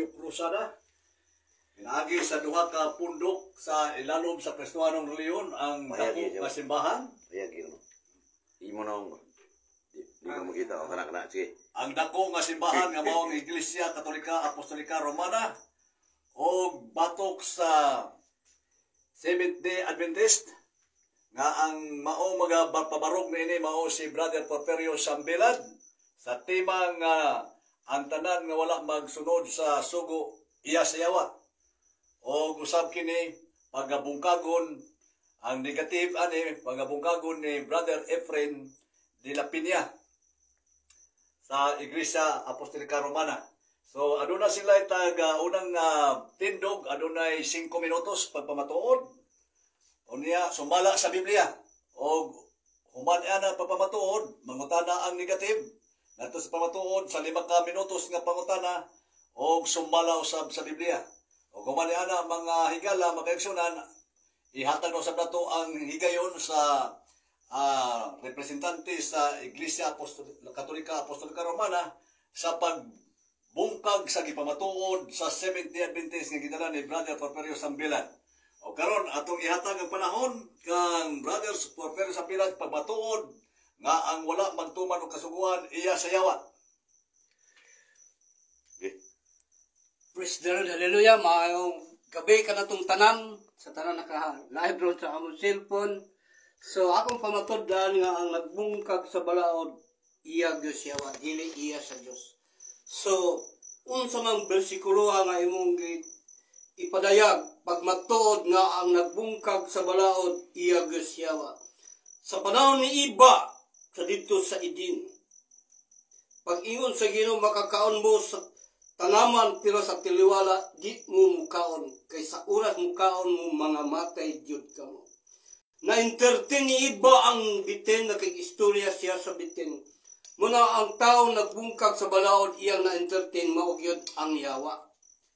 Krusada. Pinaagi sa duha ka pundok sa ilalom sa Kristohanong relihiyon ang Payag dako yun. Nga simbahan. Ayan, gino. Imo na akong. Di ko makita. O, kana, kana. Sige. Ang dako nga simbahan nga mao ang Iglesia Katolika Apostolika Romana og batok sa Seventh Day Adventist nga ang mao mga pabarog niini mao si Brother Porferio Sambilad sa tema nga ang tanan nga wala magsunod sa sugo iya sa yawa. Og usab kini pagabungkagon ang negative ani, pagabungkagon ni Brother Efren de la Peña sa Iglesia Apostolika Romana. So aduna sila tag unang tindog, adunay 5 minutos pagpamatuod. Unya sumala sa Biblia. Og human ana pagpamatuod, mangutana ang negative. Ngadto sa pamatuod sa 5 ka minutos nga pangutana og sumala usab sa Biblia. Og human ana, mga higala, mga kaigsunan, ihatag no sab nato ang higayon sa representante sa Iglesia Katolika Apostolika Romana sa pagbungkag sa gipamatuod sa Seventh Day Adventist nga gidala ni Brother Porferio Sambilan. O karon atong ihatag ang panahon kang Brother Porferio Sambilan pagmatuod nga ang wala magtuman og kasuguan iya sa yawa. Okay. Praise the Lord, hallelujah. Maayong gabi kanatong tanan, sa tanan naka live ron sa among cellphone. So akong pamatud-an nga ang nagbungkag sa balaod iya Dios yawa, dili iya sa Dios. So unsa man bersikulo nga imong ipadayag pagmatuod nga ang nagbungkag sa balaod iya Dios yawa? Sa panahon ni Iba sa didto sa Eden, pag-ingon sa Ginoo, "Makakaon mo sa tanaman, pero sa taliwala di mo mukaon, kay sa oras mukaon mo, mga matay gyud kamo." Na-entertain ni Iba ang bitin, nakig-istorya siya sa bitin. Muna ang tao nagbungkag sa balaod, iyang na-entertain mao gyud ang yawa.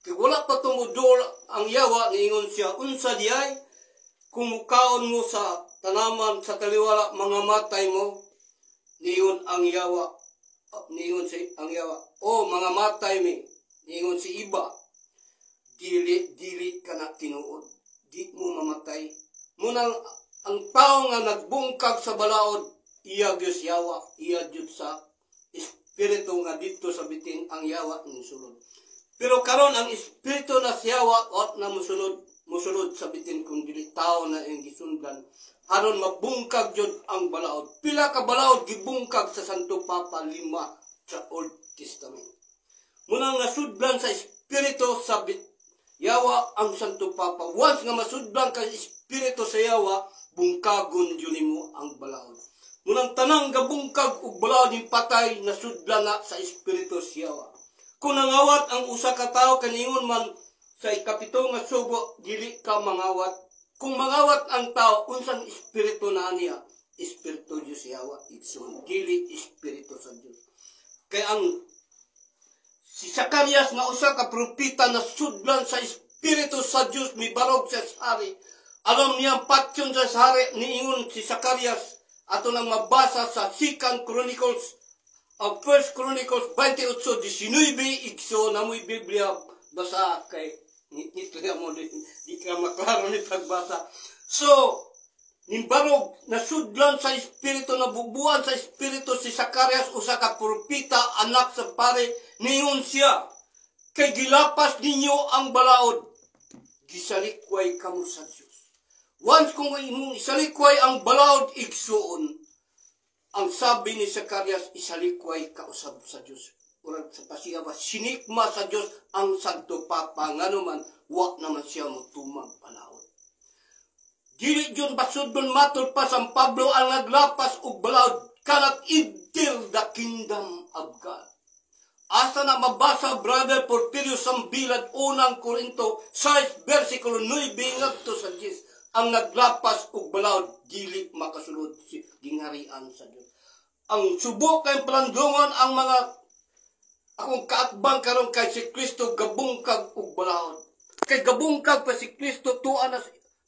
Kay wala pa tumudol ang yawa, niingon siya, "Unsa diay kung mukaon mo sa tanaman sa taliwala, mga matay mo?" Niingon ang yawa, niingon si ang yawa, "Oh, mga matay mi." Niingon si Iba, "Dili, dili ka na tinuod. Di mo mamatay." Munang ang tao nga nagbungkag sa balaod, iya Diyos yawa, iya Diyos sa espiritu nga dito sa bitin ang yawa ng sulod. Pero karon ang espiritu na siyawa at na musulod, musulod sa bitin kung dili tao na ang gisundan aron mabungkag jud ang balaod. Pila ka balaod gibungkag sa Santo Papa? Lima sa Old Testament. Munang nasudlan sa espiritu sa yawa ang Santo Papa. Once nga masudlan ka espiritu sa yawa, bungkagon jud nimo ang balaod. Munang tanang gabungkag og balaod ning patay, nasudlan na sa espiritu sa yawa. Kung nangawat ang usa ka tawo, kaningon man sa ikapito nga sugo, dili ka mangawat. Kung mangawat ang tao, unsang espiritu na niya? Espiritu Diyos yawa, igsoon. Dili espiritu sa Diyos. Kay ang si Zacarias nga usa ka propeta, na sudlan sa espiritu sa Dios, mibarog sa hari. Alam niya ang patyon sa hari, niingon si Zacarias, ato nang mabasa sa Second Chronicles of First Chronicles 28:19. Igso na mo'y Biblia, basa kay nito mo di ka maklaro ni pagbasa. So, nimbarog, nasudlan sa espiritu, nabubuan sa espiritu si Zacarias, usa ka propeta, anak sa pare, ningon siya, "Kay gilapas ninyo ang balaod, gisalikway kamo sa Dios." Once kung imong isalikway ang balaod, igsuon, ang sabi ni Zacarias, isalikway ka usab sa Dios. Urag sa pasiya ba, sinikma sa Dios ang Santo Papa, ngano man, wa naman siya motumang balaod. Dili jud basudon matod pa San Pablo, ang naglapas og balaod cannot enter the kingdom of God. Asa na mabasa, Brother Porfirio Sambilad? Unang Korinto 6 versikulo 9 ngadto sa 10. Ang naglapas og balaod dili makasulod si gingharian sa Dios. Ang subok kay palandungon ang mga akong kaatbang karon kay si Kristo gabungkag og balaod. Kay gabungkag pa si Kristo, tuwa na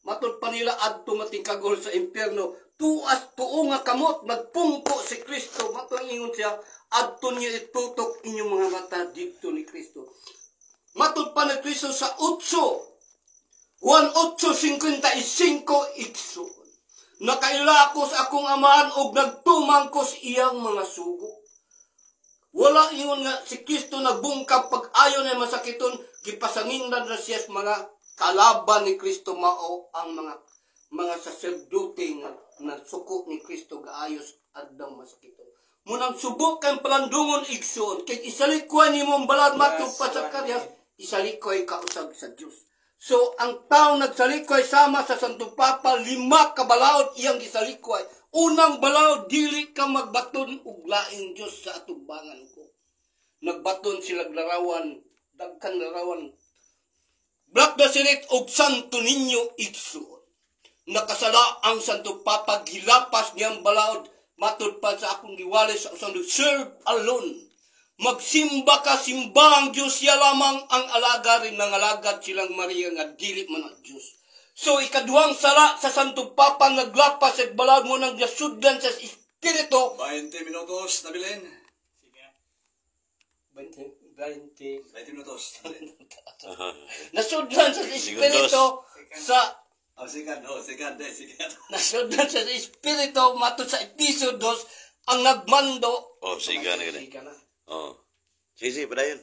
matud pa nila adto matingkagol sa impyerno. Tuas tuo nga kamot nagpungko si Kristo. Matong ingon siya, adto niyo itutok inyong mga mata dito ni Kristo. Matud pa ni Kristo sa 8. Juan 8:55, igsoon. Nakaila ako sa akong amahan og nagtuman ko sa iyang mga sugo. Wala ingon nga si Kristo nagbungkag pag ayo na masakiton, gipasanginlan na siya sa mga kalaban ni Kristo, mao ang mga saserdote nga nasuko ni Kristo gaayos adlaw masakiton. Munang subok kang palandungon, igsoon, kay isalikway nimo ang balad matug pa sa Zacarias, isalikway ka usab sa Dios. So ang tao nagsalikway sama sa Santo Papa, lima ka balaod iyang gisalikway. Unang balaod, dili ka magbaton og laing Dios sa atubangan ko. Nagbaton sila larawan, dagkan larawan. Black Nazarene og Santo Niño, igsoon. Nakasala ang Santo Papa, gilapas niyang balaod, matud pa sa akong giwali sa usang serve alone. Magsimba ka, simba ang Diyos, siya lamang ang alagarin ng alagad silang Maria nga dili man ang Diyos. So ikaduhang sala sa Santo Papa, naglapas sa balaod mo nang nasudlan sa Espiritu. 20 minutos, nabilin. 20, 20. 20 minutos. Nabilin. Nasudlan sa Espiritu sa Oh, sikat. Oh, sikat. Deh, sikat. Nasudlan sa Espiritu matud sa Episo 2 ang nagmando. Oh, siga na gani. Siga na. Oh. Sige, sige, padayon.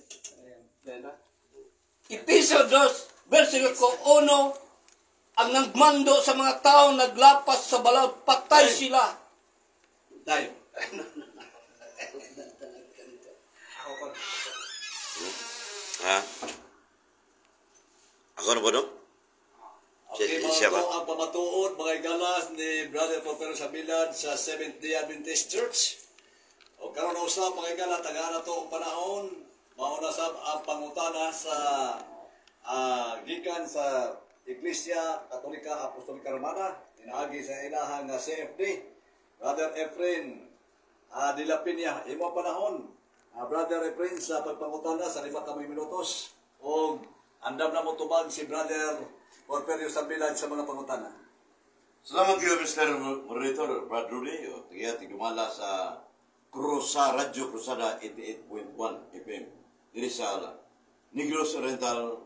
Episo 2, versikulo 1, ang nagmando sa mga tao naglapas sa balaod, patay sila. Tayo. Ako ko. Ha? Ako na ba no? Okay, Siya- siya mga ba? ito ang pamatuod, mga igalas ni Brother Porpero Sabilad sa Seventh Day Adventist Church. O karon usab, mga igala, tagaan na to ang panahon, mauna sab ang pangutana sa gikan sa Iglesia Katolika Apostolika Romana, inaagi sa ilahang nga CFD. Brother Efren de la Peña, imo ang panahon. Brother Efren, sa pagpangutana sa 5 ka minutos. O andam na mo tubag si Brother Porferio Sabilad sa mga pangutana. Salamat kayo, Mr. Moderator, Brad Rudy, o tigiya, tigumala sa Crusa, Radyo Cruzada 88.1 FM, diri sa Negros Oriental,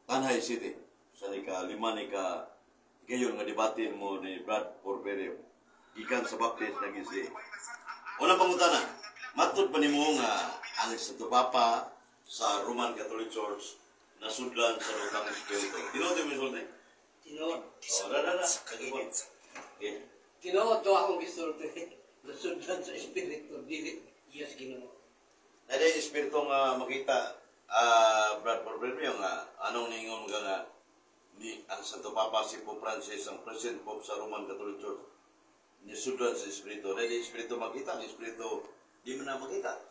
Tanjay City. Sa ni ka lima ni ka gayon nga debate mo ni Brad Porferio. Gikan sa Baptist naging si. Unang pangutana, matud pa nimo nga ang Santo Papa sa Roman Catholic Church nasudlan sa Daotang Espiritu? Tinuod yung misulti? Tinuod. Oh, na, na, na. Okay. Tinuod to akong gisulti. Nasudlan sa Espiritu, dili yes Ginoo. Nade espiritu nga makita, Brad Porferio, nga anong ningon ka nga ni ang Santo Papa si Pope Francis, ang President Pope sa Roman Catholic Church, nisudlan sa espiritu. Nade espiritu makita, ang espiritu di man na makita.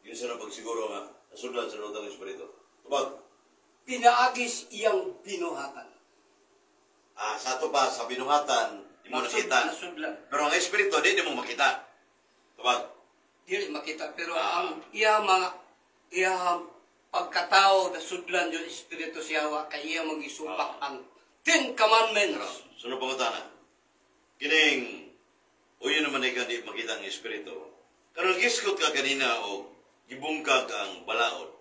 Yun sa pagsiguro nga nasudlan sa Daotang Espiritu. Tubag. Pinaagis iyang binuhatan. Ah, sa ato pa sa binuhatan, di mo nakita. Nasudlan. Pero ang espiritu di mo makita. Tubag. Dili makita pero ang iya mga iya pagkatao nasudlan yung espiritu siya kay iya magisupak ang Ten Commandments. Sunod pangutana. Kining uyo naman ikaw di makita ang espiritu. Karon giskot ka kanina o gibungkag ang balaod.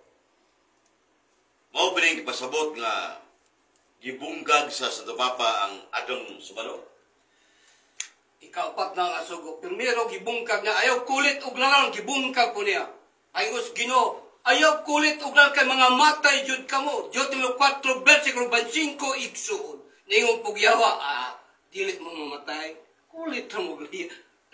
Mao ba ning pasabot nga gibungkag sa Santo Papa ang Adong Sabado? Ikaupat na nga sugo. Primero gibungkag niya ayaw kulit og larawan, gibungkag po niya. Ayos Ginoo, ayaw kulit og larawan kay mga matay jud kamo. Deuteronomy 4 versikulo 25, igsuon. Ningon pugyawa, dili mo mamatay. Kulit ra mo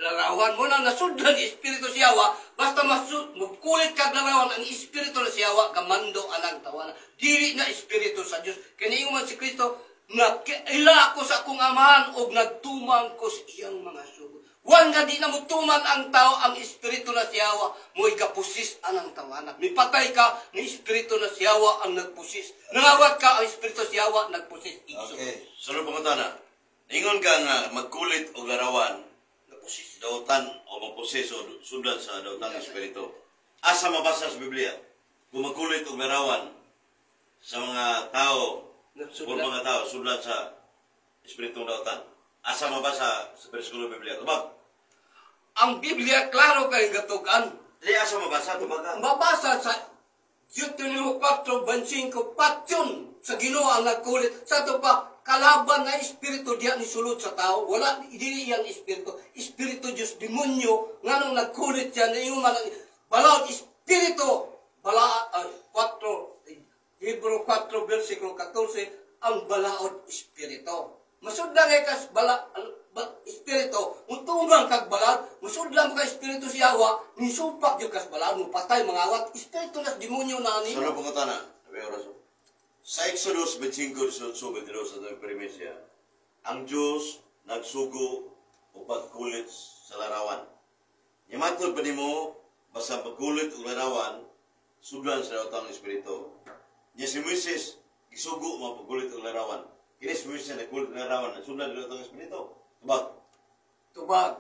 larawan mo na nasudlan ang espiritu siyawa, basta magkulit kag larawan, ang espiritu na siyawa gamando anang tawana, dili na espiritu sa Dios. Kay man si Kristo na ila ako sa akong amahan og nagtuman ko sa iyang mga sugo. Wan nga di na mutuman ang tao, ang espiritu na siyawa mo igapusis anang tawana. Mipatay ka, ni espiritu na siyawa ang nagpusis. Nangawat ka, ang espiritu siyawa nagpusis. Igsoon. Okay. Sunod pangutana. Ingon ka nga magkulit og larawan Nagpusis. dautan o mapusis o sudlan sa daotang espiritu. Asa mabasa sa Biblia? Kung magkulit og larawan sa mga tao, Sudlan. kung mga tao sudlan sa espiritong dautan. Asa mabasa sa bersikulo Biblia? Tubag. Ang Biblia klaro kay gatugan. Di asa mabasa, tubag ka. Mabasa sa Deuteronomy 4:25, patyon sa Ginoo ang nagkulit. Sa ato pa, kalaban na espiritu diya ni sulod sa tao. Wala, dili iyang espiritu. Espiritu Diyos, demonyo, nganong nagkulit siya, na iyong mga balaod, espiritu. Bala, 4, Hebrew 4, versikulo 14, ang balaod espiritu. Masudlan kay kas bala, ba, espiritu, mutumang kag balaod, masudlan mo ka espiritu siya wa, nisupak gyud kas balaod, mo patay mga awat, espiritu nas demonyo na ani. Sa ano pangutana? Sabi oras. Sa Exodus 25, 18, 22 sa itong premisa, ang Diyos nagsugo o pagkulit sa larawan. Yamatod pa nimo, basta pagkulit o larawan, sudlan sa utang espiritu. Nya si Moises, gisugo mo pagkulit og larawan. Kini si Moises nagkulit og larawan, sudlan sa utang espiritu. Tubag. Tubag.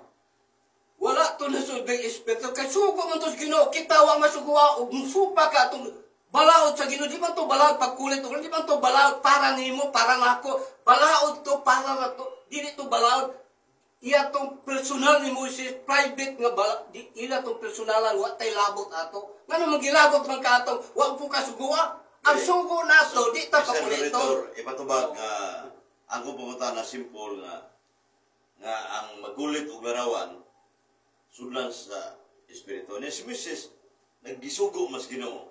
Wala to nasudlang espiritu. Kay sugo man to sa Ginoo, kita wa masuguwa og musupa ka atong balaod sa Ginoo. Di man to balaod pagkulit og di man to balaod para nimo, para nako. Balaod to para na to. Dili to balaod. Iya tong personal ni Moises, private nga bala, di, ila tong personalan, wa tay labot ato. Ngano magilabot man ka atong, wa po ka suguwa. Ang sugo nato, di ta Mr. pakuliton. Moderator, ipatubag nga ang kong pangutana simple nga nga ang magkulit og larawan sudlan sa espiritu. Ni si Moises naggisugo mas Ginoo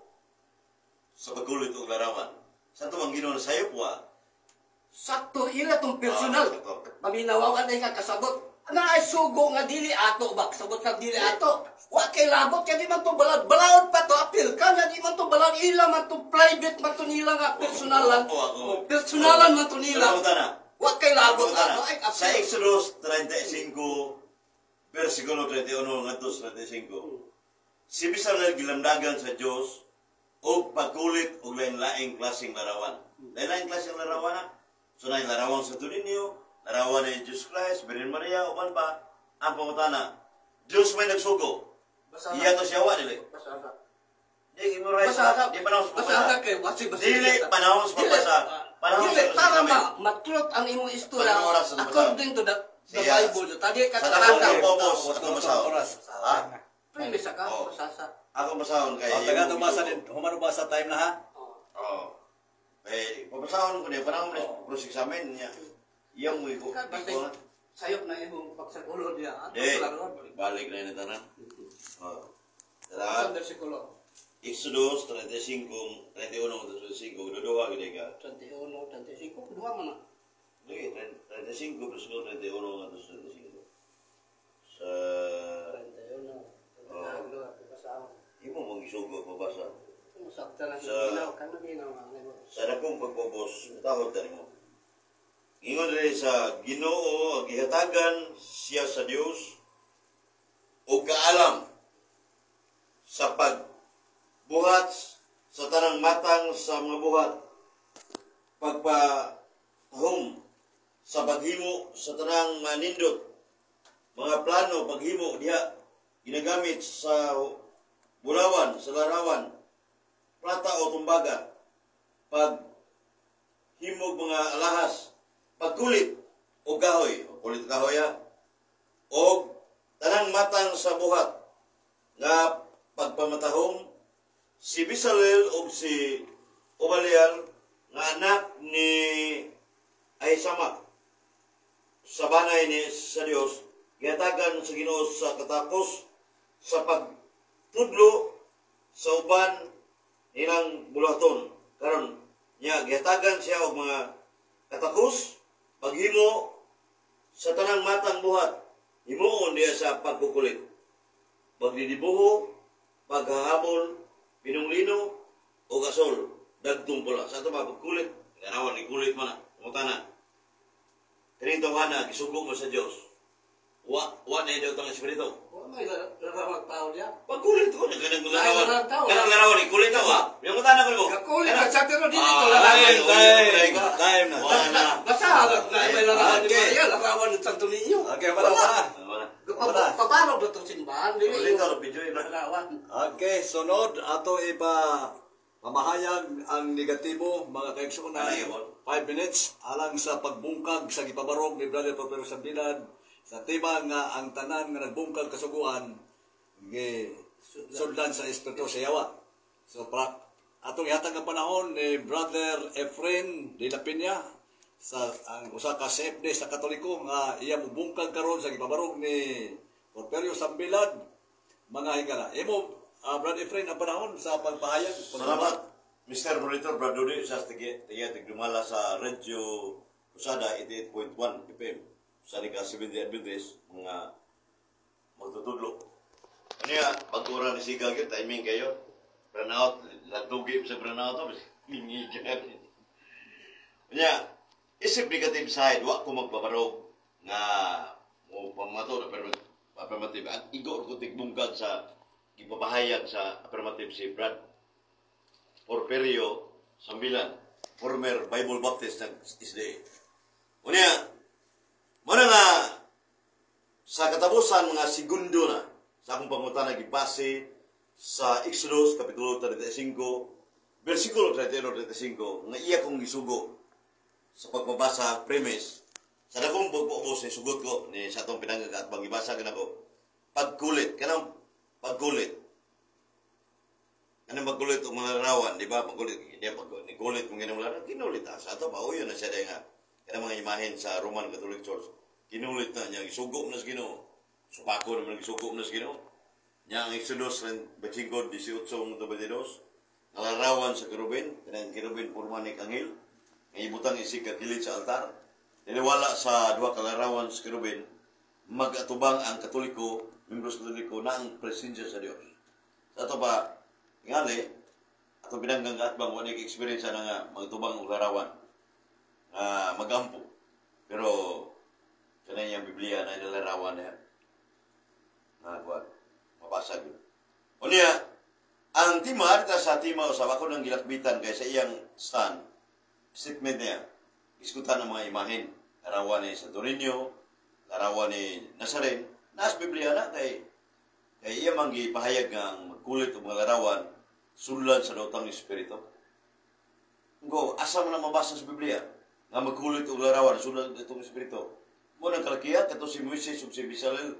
sa pagkulit og larawan. Sa ato ang Ginoo nasayop wa. Sakto ila tong personal. Ah, sakto. Paminawawan ay ka kasabot. Na ay sugo nga dili ato ba kasabot ka dili ato. Wa kay labot kay di man to balaod. Balaod pa to apil ka na di man to balaod ila man to private man to nila nga personalan. Oo, ako. Oh, personalan man to nila. Sa pangutana. Wa kay labot Pangutana. ato ay Sa apil. Exodus 35 versikulo 31 ngadto sa 35. Si Bezalel gilamdagan sa Dios og pagkulit og lain-laing klaseng larawan. Lain-laing klaseng larawan na. So na larawan sa Ninyo, larawan ni Jesus Christ, Virgin Maria, uban pa ang pangutana. Dios may nagsugo. Basa Iya to siya wa dili. Basa. Di memorize. Basa. Di panahon sa Basa pagbasa. kay basi basi. Dili panahon sa pagbasa. Panahon Dili sa para examen. ma matrot ang imong istorya Panahon oras sa pagbasa. according to the Siya. Bible. Tadi ka Sa dakong ka. purpose, ako basahon. Oras. Ha? Premise ka Oo. basa. Ako basahon kay Oh, taga basa din. Humano basa time na ha? Oo. Eh, pabasahon ko niya, panahon na cross examine niya. Iyang mo iko. Basta sayop na imong pagsagulo niya. Ato Eh, klaro. balik na yun tanan. Oh. Sa Tara, versikulo Exodus 35, 31, 35, duduha gid ka. 31, 35, duha man na. Lagi, 35, versikulo 31, ngadto sa 35. Sa 31. Oo. Duha, basahon. Imo mong isugo pabasa. Sakta na ginaw kano ginaw nga nimo. Sa dakong pagpobos, tahod ta nimo. Ingon diri sa Ginoo ang gihatagan siya sa Dios og kaalam sa pagbuhat sa tanang matang sa mga buhat, pagpahum sa paghimo sa tanang manindot mga plano, paghimo diha ginagamit sa bulawan, sa larawan, plata o tumbaga, pag himog mga alahas, pagkulit o kahoy, o kulit kahoy ha, o tanang matang sa buhat nga pagpamatahom. Si Bezalel o si Obalial nga anak ni Ahisamac sa banay ni sa Dios gihatagan sa Ginoo sa katakos sa pagtudlo sa uban nilang buluhaton. Karon niya gihatagan siya og mga katakos paghimo sa tanang matang buhat himuon diya sa pagkukulit, pagdidibuho, paghahabol, pinong lino o gasol, dagtong pula. Sa ato ba pagkulit, larawan ni kulit man na, pangutana. Kining tawhana gisugo mo sa Dios. Wa wa na daw tang espiritu. Wa may larawag tao diya. Pagkulit ko kanang larawan. Ay, larawan. Kanang larawan ni kulit na wa. Yung pangutana ko nimo. Gakulit ka sa pero dili to Ah, larawan. Time, time, time na. Wala na. Basta na may larawan ni Maria, larawan ng Santo Niño. Okay, wala, wala. Wala. Wala. Paparog na itong simbahan. Dili Ulit yung to, video iba. larawan. Okay, sunod ato ipa pamahayag ang negatibo mga kaigsuonan. Ano yun? 5 minutes alang sa pagbungkag sa gipabarog ni Brother Papero Sambilan sa tema nga ang tanan nga nagbungkag kasuguan gi sudlan sa espiritu sa yawa. So pra Atong ihatag ang panahon ni Brother Efren de la Peña sa ang usa ka CFD sa Katoliko nga iya mobungkag karon sa gipabarog ni Porferio Sambilad, mga higala. Imo, Brother Efren, ang panahon sa pagpahayag. Salamat, Mr. Monitor Brad Rudy, sa tiga tigdumala sa Radyo Krusada 88.1 FM sa ka Seventh-day Adventist mga magtutudlo. Ano ya, bago ra ni siga gyud, timing kayo. Brownout, latugi sa brownout to, mingigan. Nya, isip negative side, wa ko magbabarog nga mo pamato na affirmative. Ang igo ko tigbungkag sa gipapahayag sa affirmative si Brad Porferio Sambilan, former Bible Baptist ng SDA. Unya, muna nga sa katapusan mga segundo na sa akong pangutana gibase sa Exodus Kapitulo 35 versikulo 31-35 nga iya kong gisugo sa pagpabasa premise sa dakong pagpaubos ni sugot ko ni sa atong pinangga at pagibasa ko pagkulit kanang pagkulit kanang pagkulit og mga larawan, di ba? Pagkulit niya, pag nikulit kung ginang larawan, kinulit ta sa ato ba uyo na siya nga kanang mga imahen sa Roman Catholic Church, kinulit na niya, gisugo na sa Ginoo, supako naman, gisugo na sa Ginoo niya. Ang Exodus 25 18 22 nga larawan sa kerubin, kanang kerubin porma ni anghel nga ibutang isig ka kilid sa altar. Niniwala sa duha ka larawan sa kerubin, magatubang ang Katoliko, membros Katoliko na ang presensya sa Dios. Sa ato pa ngali ato binanggang atbang wa experience na nga magtubang og larawan nga magampo, pero kanang iyang Biblia na larawan niya na kuan mabasa gyud. Unya, ang tema dita sa tema usab ako nang gilakbitan kay sa iyang statement niya, iskutan ng mga imahen, larawan ni Santo Niño, larawan ni Nazarene, nas Biblia na kay iya man gipahayag nga ang magkulit og mga larawan sulad sa dawtang espiritu. Go, asa man na mabasa sa Biblia nga magkulit og larawan sulad sa dawtang espiritu? Mo nang kalakihan kato si Moises ug si Bezalel,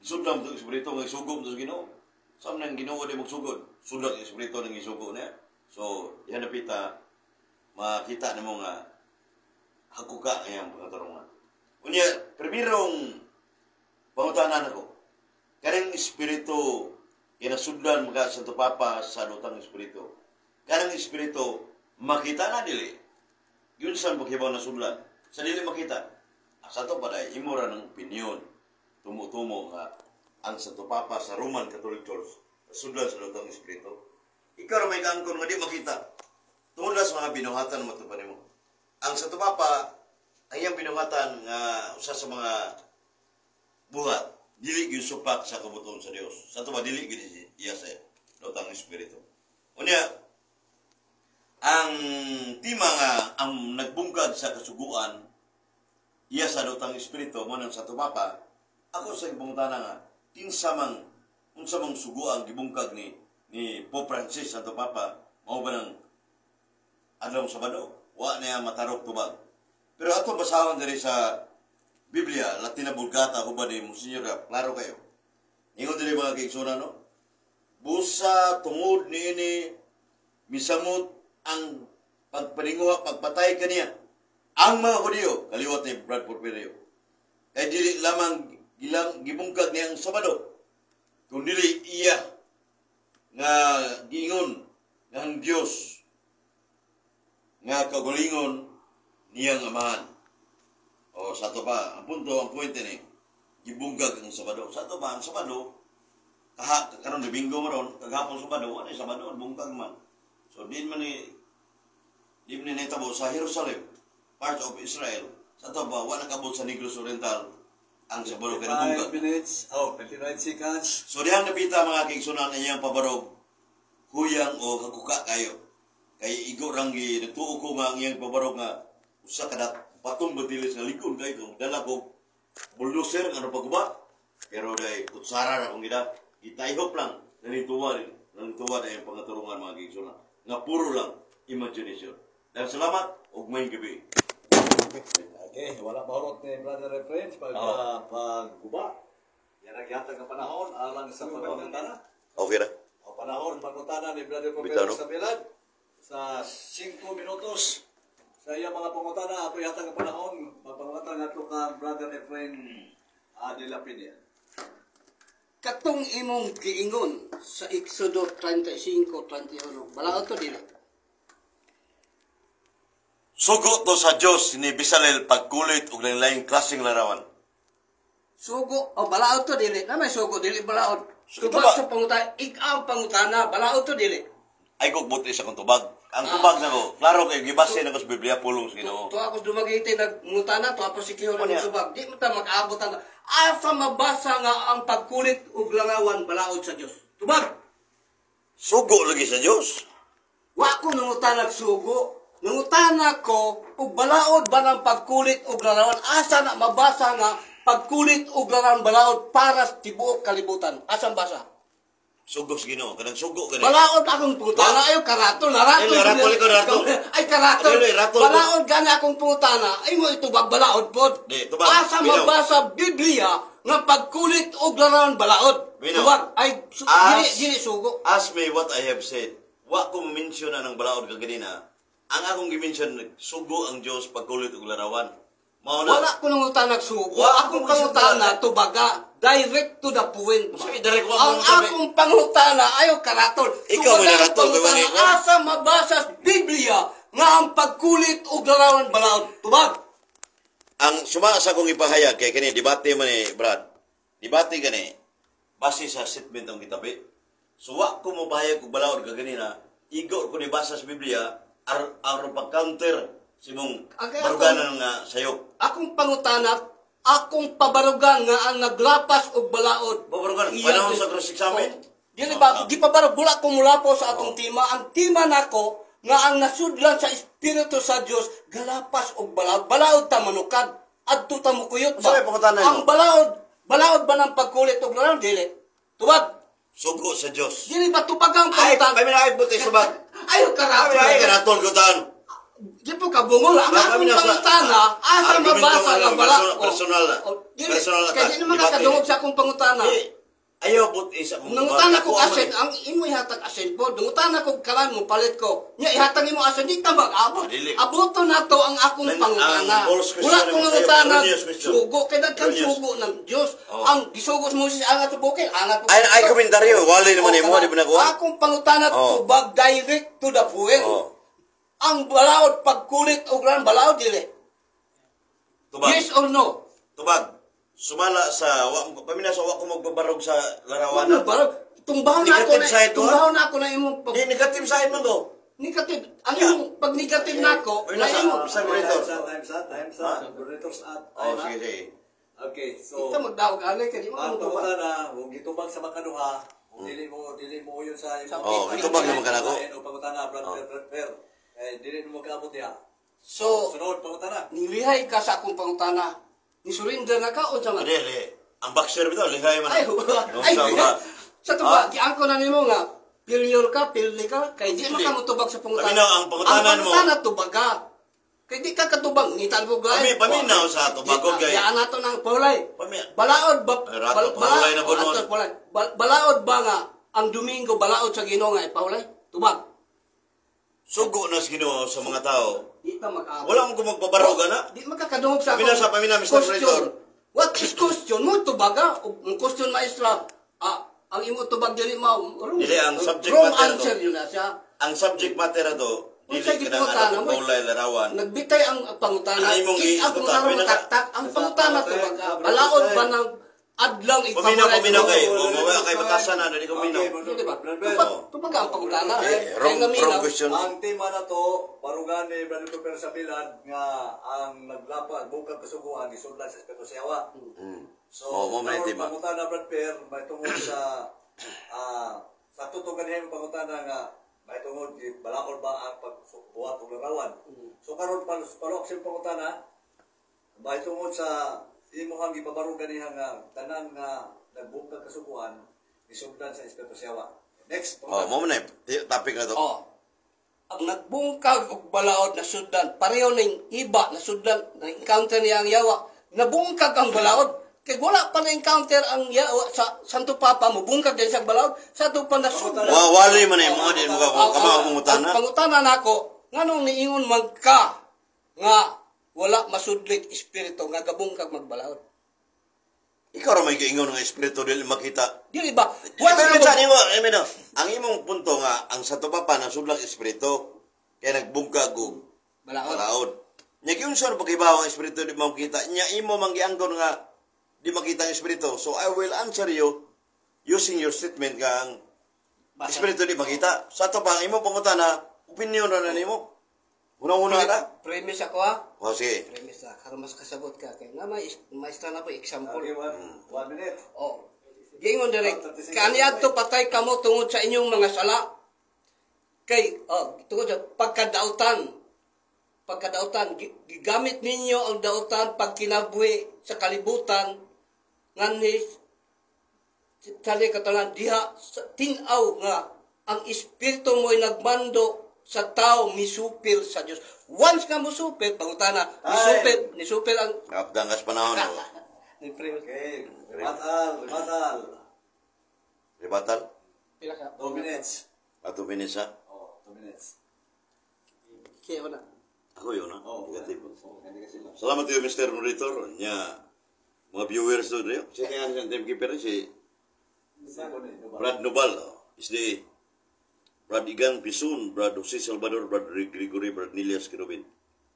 sudlam itong espiritu nga isugo mo sa Ginoo. Sa nang Ginoo di magsugod, sudlag ang espiritu nang isugo niya. So, yan napita makita nimo nga hakuka ngayang pagkatarungan. Unya, primerong pangutanan ako, kanang espiritu kinasudlan maka sa Papa sa dawtang espiritu. Kanang espiritu makita na dili? Yun saan paghibaw na sudlan? Sa dili makita. Sa to pa dahil imo ra ng opinion. Tumo-tumo nga ang Santo Papa sa Roman Catholic Church sudlan sa dawtang espiritu. Ikaw ra may kaangkon nga di makita. Tungod sa mga binuhatan matupan nimo. Ang Santo Papa, ang iyang binuhatan nga usa sa mga buhat, dili gyud supak sa kabubut-on sa Dios. Sa ato ba dili gyud iya sa dawtang espiritu. Unya, ang tema nga ang nagbungkag sa kasuguan iya sa dawtang espiritu mo ng Santo Papa, ako sa pangutana nga kinsa mang unsa mang suguan gibungkag ni Pope Francis Santo Papa, mao ba ng adlaw Sabado? Wa niya matarok tubag. Pero ato basahon diri sa Biblia, Latina Vulgata, huban ni Monsignor Gap, klaro kayo. Ingon diri, mga kaigsunan, no? Busa tungod niini misamot ang pagpaninguha, pagpatay kaniya ang mga Hudiyo, kaliwat ni Brad Porfirio. Kay dili lamang gilang gibungkag niya ang Sabado, kung dili iya nga giingon nga ang Dios nga kaugalingon niyang amahan. O sa ato pa, ang punto, ang puwente ni, gibungkag ang Sabado. Sa ato pa, ang Sabado, kaha, karon Domingo maron, kagahapon Sabado, ano yung Sabado, bungkag man. So, di man ni nahitabo sa Jerusalem, part of Israel. Sa ato pa, wala nakabot sa Negros Oriental ang Sabado kay 5 nabungkag. Minutes, oh, 29 seconds. So dihang napita, mga kaigsunan, ang iyang pabarog, huyang o hakuka kayo. Kay igo rang gi nagtuo ko nga ang iyang pabarog nga usa ka dat batong batilis nga likon kay kung dala ko bulldozer ano pagguba. Pero dai kutsara ra kung gida gitayhop lang nanituwa na iyang pangaturungan, mga kaigsunan, nga puro lang imagination. Dahil salamat ug maayong gabi. Okay, wala mahurot ni Brother Reference pag pagguba. Yan ang gihatag ng panahon alang sa pagpangutana. Okay ra. O para Panahon pangutana ni Brother Bitaw, Popero no? sa bilad sa 5 minutos sa iyang mga pangutana. Ako yata ang panahon mapangutana ngadto ka Brother Efrain de la Peña. Katong imong giingon sa Exodo 35:31, balaod to dili? Sugo to sa Dios ni Bisalel pagkulit og lain-laing klaseng larawan. Sugo o balaod to dili? Na may sugo dili balaod. So, ito Tubag ba- sa pangutana, ikaw ang pangutana, balaod to dili? Ay kog buti sa kong tubag. Ang tubag nako, klaro kay gibase nako sa Biblia, pulong sa Ginoo. To ako dumagiti nagmutana to ako si Kiyor Ano ng tubag. Di mo ta mag-abot ana. Asa mabasa nga ang pagkulit ug langawan balaod sa Dios? Tubag. Sugo lagi sa Dios. Wa ko nangutana og sugo. Nangutana ko ug balaod ba ng pagkulit ug larawan? Asa na mabasa nga pagkulit ug larawan balaod para sa tibuok kalibutan? Asa basa? Sugo sa Ginoo, kanang sugo gani. Balaod akong pangutana ayo karaton na raton. Ay, ratol ikaw, ratol. Ay karaton. Ay, ratol. Balaod gani akong pangutana ay mo itubag balaod pod. Di, tubag. Asa Binaw. mabasa Biblia nga pagkulit og larawan balaod? Binaw. Tubag ay dili dili sugo. Ask me what I have said. Wa ko mention na ng balaod kaganina. Ang akong gimension, sugo ang Dios pagkulit og larawan. Mao na. Wala ko nangutana og sugo. Wa Akong ko pangutana tubaga direct to the point. Sige, direct wa Ang mo sabi. akong pangutana ayo karatol. Ikaw Tubaga man ang ratol, pangutana, kay wala asa mabasa sa Biblia nga ang pagkulit og larawan balaod? Tubag. Ang suma sa akong ipahayag kay kani debate man ni Brad. Debate gani base sa statement ang gitabi. So wa ko mopahayag og balaod kaganina, igo ko ni basa sa Biblia aron pag-counter sa imong Okay, baruganan nga sayop. Akong pangutana, akong pabarugan nga ang naglapas og balaod. Pabarugan, Iya, panahon sa cross-examine? Oh, dili ba, gipabarog, wala ko mula po sa atong tema. Ang tema nako nga ang nasudlan sa Espiritu sa Dios galapas og balaod. Balaod ta manukad, adto ta mukuyot Unsa ba? may pangutana nimo? Ang balaod, balaod ba ng pagkulit og larawan? Dili. Tubag. Sugo sa Dios. Dili ba tubag ang Ay, pangutana? ay, ay, buti subag. Ayo karato. Ay, karatol ko tan. Di po kabungol. Ang Wala akong kami nasa- pangutana, asa Argumento mabasa ano, nga bala. personal na. Oh, dili. Personal Kaya attack. di naman Debate. nakadungog sa akong pangutana. Eh, ayaw buti sa akong Nangutana tubag. ko Ako ang asin, ang imo ihatag asin po. Nangutana ko kalan mo palit ko. Nya ihatag imo asin di ta mag-abot. Ah, dili. Aboto na to ang akong pangutana. Ang false question Wala ko naman sa'yo. nangutana Erroneous question. sugo kay daghan Erroneous. sugo ng Dios. Oh. Ang gisugo sa Moses angat sa bukid, angat po. Ay, ay, komentaryo. Wala naman Oh, imo, di ba nakuha? Akong pangutana Oh. tubag direct to the point. Oh. Ang balaod pagkulit og ran balaod dili. Tubag. Yes or no? Tubag. Sumala sa wa pamina sa wa ko magbabarog sa larawan. Ano ba? Tumbahon na ako Negative na, side to, ha? tumbahon na ako na imong pag, Di negative side man to. negative. Ang imong pag negative na ako, Uy, na imong sa moderator. Times up, times up, moderators at Oh, time sige up. sige. Okay, so Ito magdawag ani kay di mo ang ano ba? pangutana, kung gitubag sa makaduha, kung dili mo yun sa imong Oh, gitubag naman ka nako. O pangutana, Brother Per. Eh, dili mo makaabot diha. So, Sunod pangutana. nilihay ka sa akong pangutana. Ni surrender na ka o sa man? Ade, li. Ang boxer bitaw lihay man. Ay, No, ay, sa mga- sa tuba, giangko na nimo nga failure ka, failure ka, kay di man Hindi. ka motubag sa pangutana. Paminaw, ang pangutana Ang mo. pangutana tubaga. Kay di ka katubang, ngitan mo gay. Paminaw sa tubagog, gay. Yaan nato ng pulay. Balaod ba Ay, rato, pahulay na po oh, noon. ato, pahulay. Balaod ba nga ang Domingo balaod sa Ginoo nga ipahulay? Tubag. Sugo na sa Ginoo sa mga tao. Di ta mag-abot. Wala mo ko magbabarog ana. Di makakadungog sa Pamina sa pamina, Mr. question. Moderator. What is question mo tubaga? Ang question maestra, ang imo tubag dili mo. Wrong, Dili, ang subject wrong matter answer to. yun na siya. Ang subject matter to, dili Unsay ka gipangutana nang mo? pahulay larawan. Nagbitay ang pangutana. Ang imong Kit ang giisgutan, pangutana pamina ka. taktak. Ang pangutana tubaga. Balaod ba ng adlang Paminaw, ipahulay? paminaw kay. O mawa kay batasan na dili ko minaw. Dili ba? Brother Per. Tubaga ang pangutana. Eh, Kay wrong, nga minaw. wrong question. Ang tema na to, barugan ni Brother Cooper sa bilad nga ang naglapa, bukang kasuguan, gisudlan sa Espiritu sa Yawa. So, Oh, mo man yung karon tema. pangutana Brad Per, may tungod sa sa totoo ganihay mo pangutana nga may tungod di balaod ba ang pagbuhat og larawan. So karon palok sa pangutana, may tungod sa imuhang gipabarog ganiha nga tanan nga nagbukag kasuguan gisugdan sa Espiritu sa Yawa. Next, Oh, pangutana. mo man na topic na to. Oh. Ang nagbungkag og balaod na sudlan, pareho ning iba na sudlan, na encounter niya ang yawa. Nabungkag ang balaod. Kay wala pa na encounter ang yawa sa Santo Papa, mubungkag din sa balaod, sa ato pa nasudlan. Wa wali man imo di mo ka kama mangutana. Ang pangutana nako, nganong niingon man ka nga wala masudlik espiritu nga gabungkag magbalaod? Ikaw ra may giingon nga espiritu dili makita. Dili ba? Pero sa nimo, I mean, no, ang imong punto nga ang Santo Papa nasudlang espiritu kay nagbungkag og balaod. Balaod. Nya giunsa ra pagibaw ang espiritu di makita? Nya imo man giangkon nga di makita ang espiritu. So I will answer you using your statement nga ang Basa. espiritu di makita. Sa ato pa ang imong pangutana, opinion ra na nimo. Una-una na. Premise ako ha. O sige. Premise ha. Karon mas kasabot ka. Kay nga may maestra na po example. Okay, one minute. Oh. Gingon direk, kaniadto patay kamo tungod sa inyong mga sala. Kay oh, tungod sa pagkadautan. Pagkadautan, gigamit ninyo ang dautan pagkinabuhi sa kalibutan nganhi sali katalan diha sa tin-aw nga ang espiritu mo'y nagmando sa tao misupil sa Dios. Once nga musupil, pangutana, misupil, nisupil ang Kapdang kas panahon. Oh. Ni premise. Okay, rebuttal, rebuttal. Rebuttal. Pila ka? 2 minutes. Ato minutes ha. Oh, 2 minutes. Kaya na. Ako yun ha. Oh, Negatibo. Oh, hindi kasi lang. Salamat kayo, Mr. Monitor. Nya, mga viewers doon rin. Si kaya siyang timekeeper si Brad Nobal, oh, SDA. Brad Igan Pison, Brad Jose Salvador, Brad Gregory, Brad Nilias Kirubin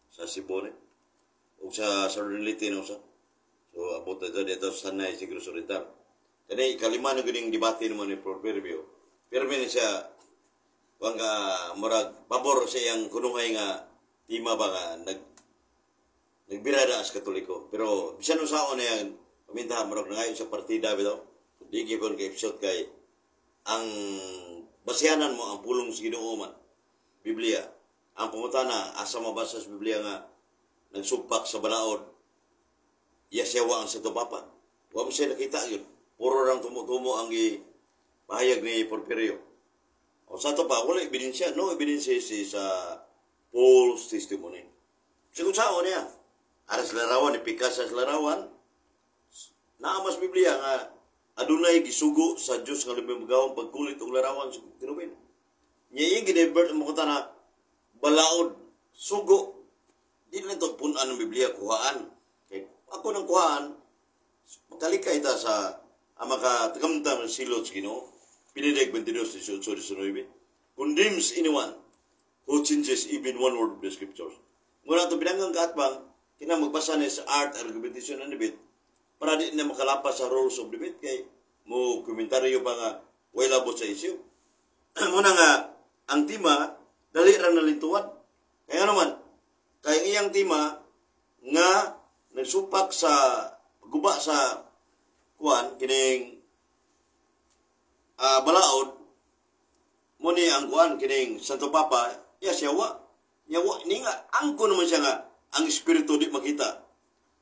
sa Cebu ni. O sa Southern Leyte no sa. So abot na dito sa Tanay Negros Oriental. Kani ikalima na ganing debate naman ni Proverbio. Pero ni siya wang ka murag pabor sa iyang kunuhay nga tema ba nga nagbirada as Katoliko. Pero bisan unsaon na yan, paminta murag nangayo sa partida bitaw. Di gyud kay episode kay ang basihanan mo ang pulong sa Ginoo man. Biblia. Ang pangutana asa mabasa sa Biblia nga nagsumpak sa balaod yasewa ang Santo Papa? Wa mo siya nakita yun. Puro lang tumutumo ang pahayag ni Porfirio. O sa ato pa, wala ebidensya. No ebidensya si sa false testimony. Sigun sao niya. Aras larawan, ipikas sa larawan, naamas Biblia nga adunay gisugo sa Dios nga labing magawang pagkulit og larawan sa Kerubin. Nya iyang gidivert ang mga na balaod, sugo. Di na ito punan ng Biblia, kuhaan. Kay ako nang kuhaan, makalikay ta sa ang makatagamtam ng silot sa Ginoo. Pinidig 22, 18, 19. Condemns anyone who changes even one word of the scriptures. Muna ito binanggang kaatbang, kina magbasa ni sa art, argumentation, and debate, para di na makalapas sa rules of debate, kay mo komentaryo pa nga, way labot sa issue. Muna nga, ang tema, dali ra nalintuan. Kaya naman, kaya ang iyang tema, nga nagsupak sa guba sa kuan kining balaod mo ni ang kuan kining Santo Papa ya siya wa nya wa ni nga angko naman siya nga ang espiritu di makita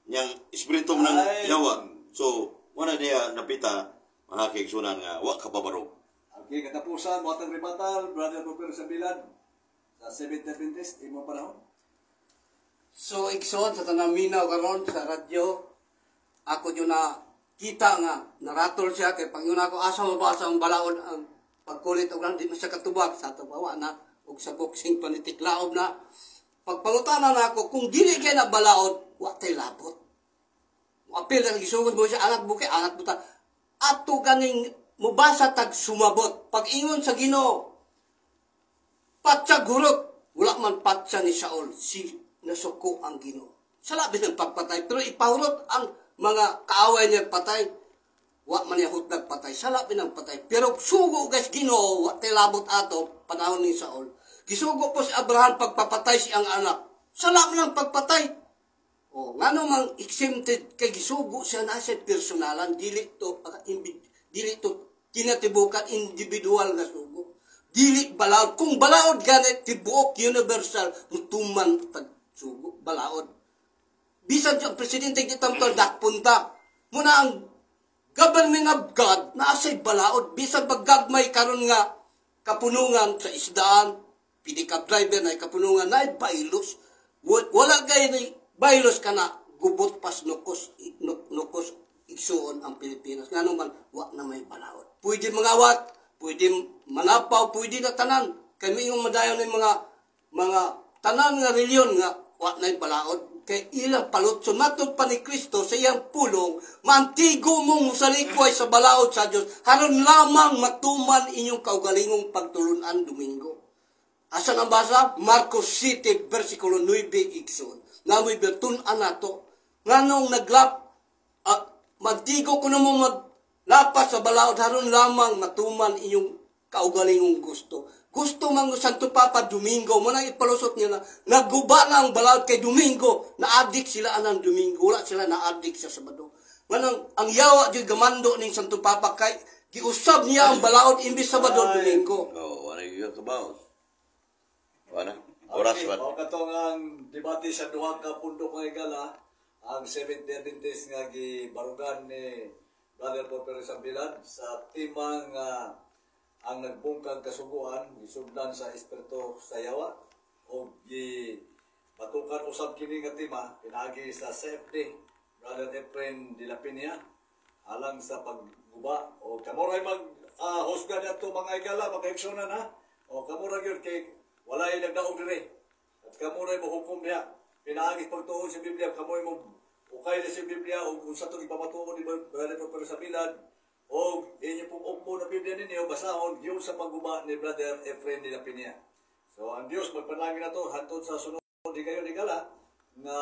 niyang espiritu ng Ay. yawa, so wala niya napita mga kaigsunan nga wa kababaro. Okay, katapusan, mo atang rebuttal, Brother Porfirio Sambilan, sa Seventh Adventist, imo panahon. So igsoon sa tanang minaw karon sa radyo, ako yun na kita nga naratol siya kay pag ako asa mabasa ang balaod ang pagkulit og di man siya katubag sa ato bawa na og sa boxing panitiklaob na pagpangutana nako kung dili kay na balaod, wa tay labot. Apil ang gisugod mo siya angat buki angat buta ato ganing mubasa tag sumabot pag ingon sa Ginoo, patsa gurot, wala man patsa ni Saul si nasuko ang Ginoo sa labi ng pagpatay, pero ipahurot ang mga kaaway niya patay, wa man niya hutdag patay sa labi ng patay, pero sugo guys Ginoo, wa tay labot ato panahon ni Saul. Gisugo po si Abraham pagpapatay siyang anak sa labi ng pagpatay. O, ngano mang exempted kay gisugo siya na sa personalan, dili to dili to tinatibukan individual nga sugo. Dili balaod. Kung balaod gani tibuok universal mutuman tag sugo balaod. Bisan sa presidente di tamto dakpunta. Muna ang government of God naasay balaod bisan paggagmay karon nga kapunungan sa isdaan, pedicab driver na kapunungan na bailos. Wala gay ni bailos ka na gubot pas nukos nukos. Igsuon, ang Pilipinas. Ngano man, wa na may balaod. Pwede mangawat, pwede manapaw, pwede na tanan. Kay moingon madayon ng mga tanan nga reliyon nga wa na balaod. Kay ilang palutson matod pa ni Kristo sa iyang pulong, maantigo mong musalikway sa balaod sa Dios haron lamang matuman inyong kaugalingong pagtulunan Domingo. Asa ang basa? Marcos 7, versikulo 9, igsoon. Namoy bertun-an nato. Nganong naglap, mantigo ko mo maglapas sa balaod haron lamang matuman inyong kaugalingong gusto. Gusto man Santo Papa Domingo, mo nang ipalusot niya na naguba na ang balaod kay Domingo, na-addict sila anang Domingo, wala sila na-addict sa Sabado. Nganong ang yawa di gamando ning Santo Papa kay giusab niya ang balaod imbis Sabado, Domingo. Oh, wala yung kabaw. Wala. Oras Okay, ba? mao katong ang debate sa duha ka pundok, mga higala, ang Seventh Day Adventist nga gibarugan ni Brother Porfirio Sambilad sa timang ang nagbungkag kasuguan gisugdan sa espiritu sa yawa o gi batukan usab kini nga tema pinaagi sa CFD Brother Efren de la Peña alang sa pagguba o kamo ray mag husga niadto, mga higala, mga igsuonan, ha. O kamo ra gyud kay walay nagdaog diri at kamo ray mohukom niya pinaagi pagtuon sa Biblia. Kamo mo ukay na sa Biblia o kung sa itong ipamatuon ni Brother Porfirio sa bilad o inyo pong ukmo na Biblia ninyo basahon yun sa pagguba ni Brother Efren de la Peña. So ang Dios magpanalangin na to hantod sa sunod di kayo higala nga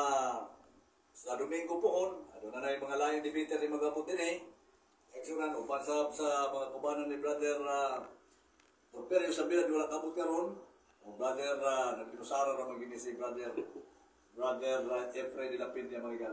sa Domingo pohon aduna na yung mga laing debater ni magabot din eh. Igsuonan, uban sa mga kubanan ni Brother Porfirio sa bilad wala kabot karon o Brother nagpinusara ra magini si Brother Efren de la Peña, mga higala.